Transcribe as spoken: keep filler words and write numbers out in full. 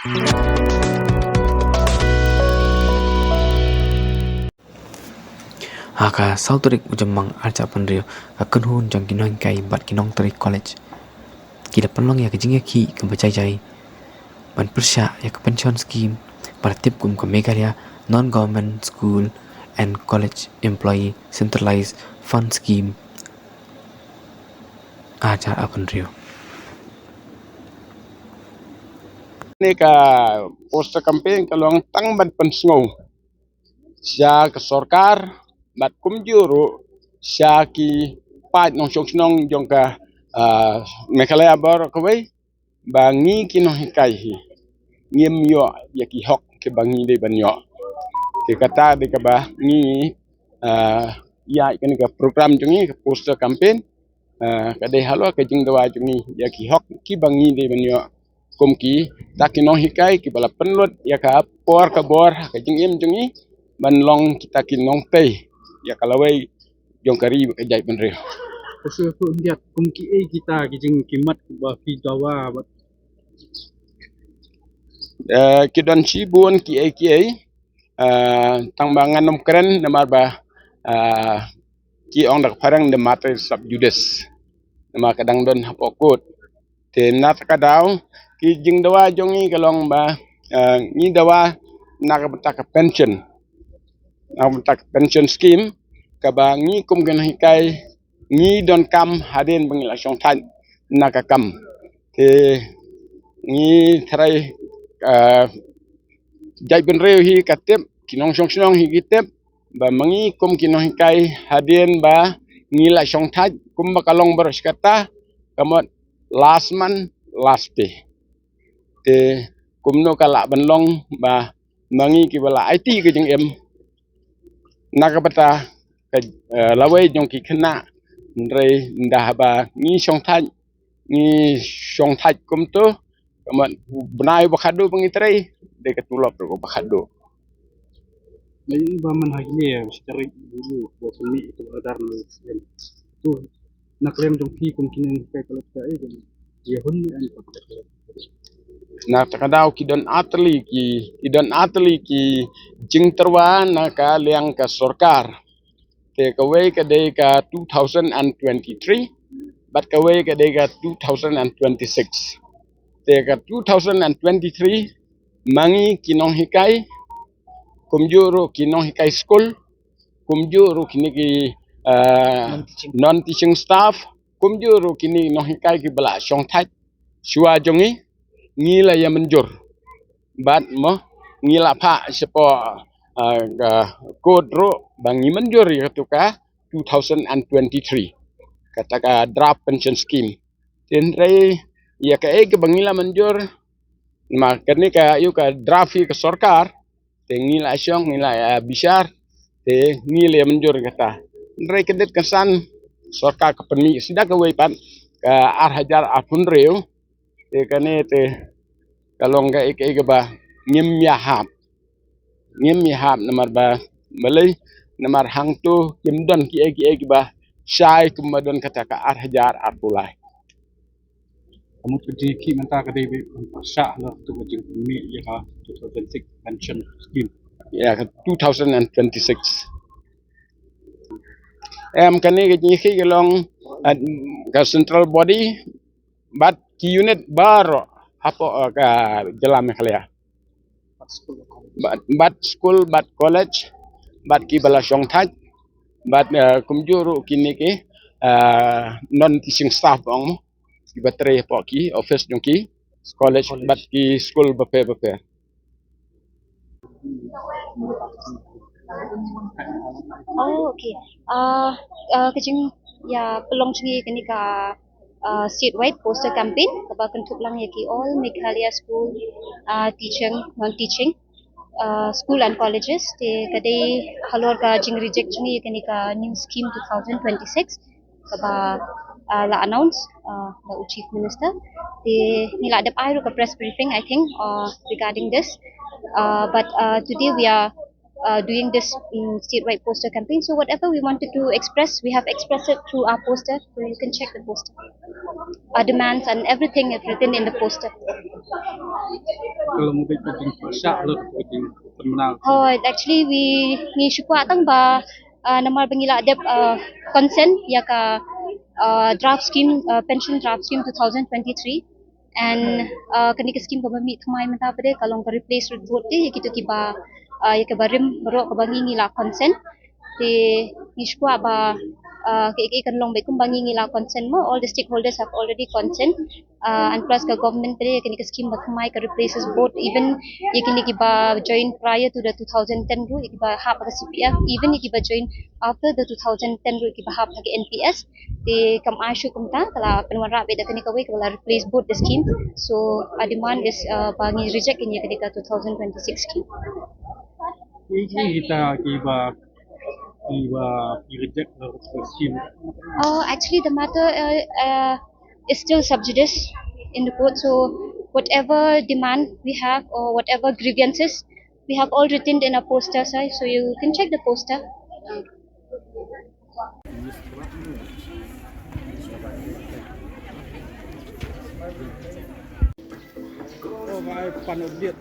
Ha ka saw tarik u Jymmang arhajar arphew hynriew, ka kynhun jong ki nonghikai bad ki nongtrei college ki la pynlong ïa ka jingïakhih kaba jai jai ban pyrshah ïa ka pension scheme ba la tip kum ka Meghalaya Non-Government School and College Employee Centralized Fund Scheme arhajar arphew hynriew. Kane ka poster campaign ka long tang ban pynsngew sha ka sorkar bad kumjuh ruh sha ki paid nongshong shnong jong ka, ah, Meghalaya baroh kawei, ba ngi ki nonghikai hi ngim ïoh ïa ki hok kiba ngi dei ban ïoh. Te kata dei kaba ngi, ah, ïa kane ka program jong ngi, ka poster campaign, ah, ka dei halor ka jingdawa jong ngi ïa ki hok kiba ngi dei ban ïoh kum kita ki nonghikai kiba la pynlut ïa ka por ka bor ka jingim jong ngi ban long kita ki nongtei ïa ka lawei jong ka ri bad ka jaitbynriew. Ka shu ka Indiat, kum kiei kita ki jingkhmat ba ki dawa bad, eh, ki don shibun kiei kiei, eh, tang ba ngan ym kren namar ba, eh, ki ong da ka phareng the matter is sub judice. Namar ka dang don hapoh court. Te na kata ka daw ki jingdawa jong ngi ka long ba, eh, ngi dawa na ka bynta ka pension, na ka bynta ka pension scheme kaba ngi kum ki nonghikai ngi donkam hadien ba ngi la shongthait na ka kam. Te ngi tharai, eh, jaitbynriew hi ka tip, ki nongshong shnong hi ki tip ba ma ngi kum ki nonghikai hadien ba ngi la shongthait kumba ka long baroh shi katta, ka mut last month last pay. Te kumno ka lah ban long ba ma ngi kiba la aiti ka jingim na ka bynta ka, eh, lawei jong ki khynnah, hynrei ynda haba ngi shongthait, ngi shongthait kumto, ka mut bnai ba khadduh ba ngi trei, dei ka tulop ruh ba khadduh. Ngi ba man ha kine shi tarik bulu ba sini itu adar na sien. Tu na klem jong ki kum kine ngi kai palat kai jong. Ye hun ni an palat. Na kata ka daw ki don artylli ki, ki don artylli ki jingtyrwa na ka liang ka sorkar. Te kawei ka dei ka two thousand and twenty-three bad kawei ka dei ka two thousand and twenty-six. Te ka two thousand and twenty-three ma ngi ki nonghikai, kumjuh ruh ki nonghikai skul, kumjuh ruh kine ki, eh, non-teaching, non-teaching staff, kumjuh ruh kine nonghikai kiba la shongthait shuwa jong ngi, ngi la ïa mynjur. Bad mo ngi la phah shapoh, eh, ka court ruh ba ngi mynjur ïa katu ka two thousand and twenty-three, kata ka draft pension scheme. Te hynrei ïa kaei kaba ngi la mynjur, namar kane ka ïa ka draft hi ka sorkar, te ngi la shong, ngi la, eh, bishar, te ngi la mynjur kata. Hynrei ka dei ka san sorkar ka pynmih sida kawei pat ka arhajar arphew hynriew, te kane te ka long kaei kaei kaba ngim ïahap. Ngim ïahap namar ba, balei, namar hangto kim don kiei kiei kiba shai kumba don kata ka arhajar arphew lai. Ka mut ka jingïakhih mynta ka dei ba pynshah na tu ka jingpynmih ïa ka two thousand six pension scheme. Ïa ka two thousand and twenty-six. Em, kane ka jingïakhih ka long, eh, ka central body bad ki unit baroh hapoh, eh, ka jylla Meghalaya. Bad, bad skul, bad college, bad kiba la shongthait, bad, eh, kumjuh ruh kine ki, eh, non-teaching staff ba ong mo, kiba trei hapoh ki office jong ki college, college, bad ki skul bapher bapher. Oh, okay. Ah, ah, ka jingïapynlong jong ngi kane ka, ah, statewide poster campaign kaba kynthup lang ïa ki all Meghalaya school, ah, teaching, non-teaching, ah, school and colleges. Te ka dei halor ka jingreject jong ngi ïa kane ka new scheme two thousand twenty-six kaba, ah, la announce, ah, da u Chief Minister. Te ngi la dep ai ruh ka press briefing, I think, uh, regarding this. Uh, but, uh, today we are, uh, doing this, um, statewide poster campaign. So whatever we wanted to express, we have expressed it through our poster. So you can check the poster. uh, demands and everything is written in the poster. Ka long beit ka jingpyrshah la ka jingpynbna. Oh, actually, we ngi shu kwah tang ba uh, namar ba ngi la dep uh, consent ïa ka uh, draft scheme, uh, pension draft scheme two thousand twenty-three, and uh, kane ka scheme kaba mih thymmai mynta pat ka long ka replacement vote te ïa kito kiba uh, ïa kaba rim baroh kaba ngi ngi la consent. Te ngi shu kwah ba uh, ka ka kan long beit kumba ngi ngi la consent mo, all the stakeholders have already consent. Uh, and plus ka government pat ïa kane ka scheme ba thymmai ka replaces both, even ïa kine kiba join prior to the two thousand ten ruh, ïa kiba hap ka C P F, even ïa kiba join after the two thousand ten ruh, ïa kiba hap ka N P S. Te kam ai shuh kumta, ka la pynwanrah beit da kane kawei kaba la replace both the scheme. So our demand is uh, ba ngi reject ïa kane ka two thousand twenty-six scheme. Ita kiba kiba reject the scheme. Uh, actually, the matter uh, uh, is still sub judice in the court. So whatever demand we have or whatever grievances, we have all written in a poster, sir. So you can check the poster. Oh, my pan update.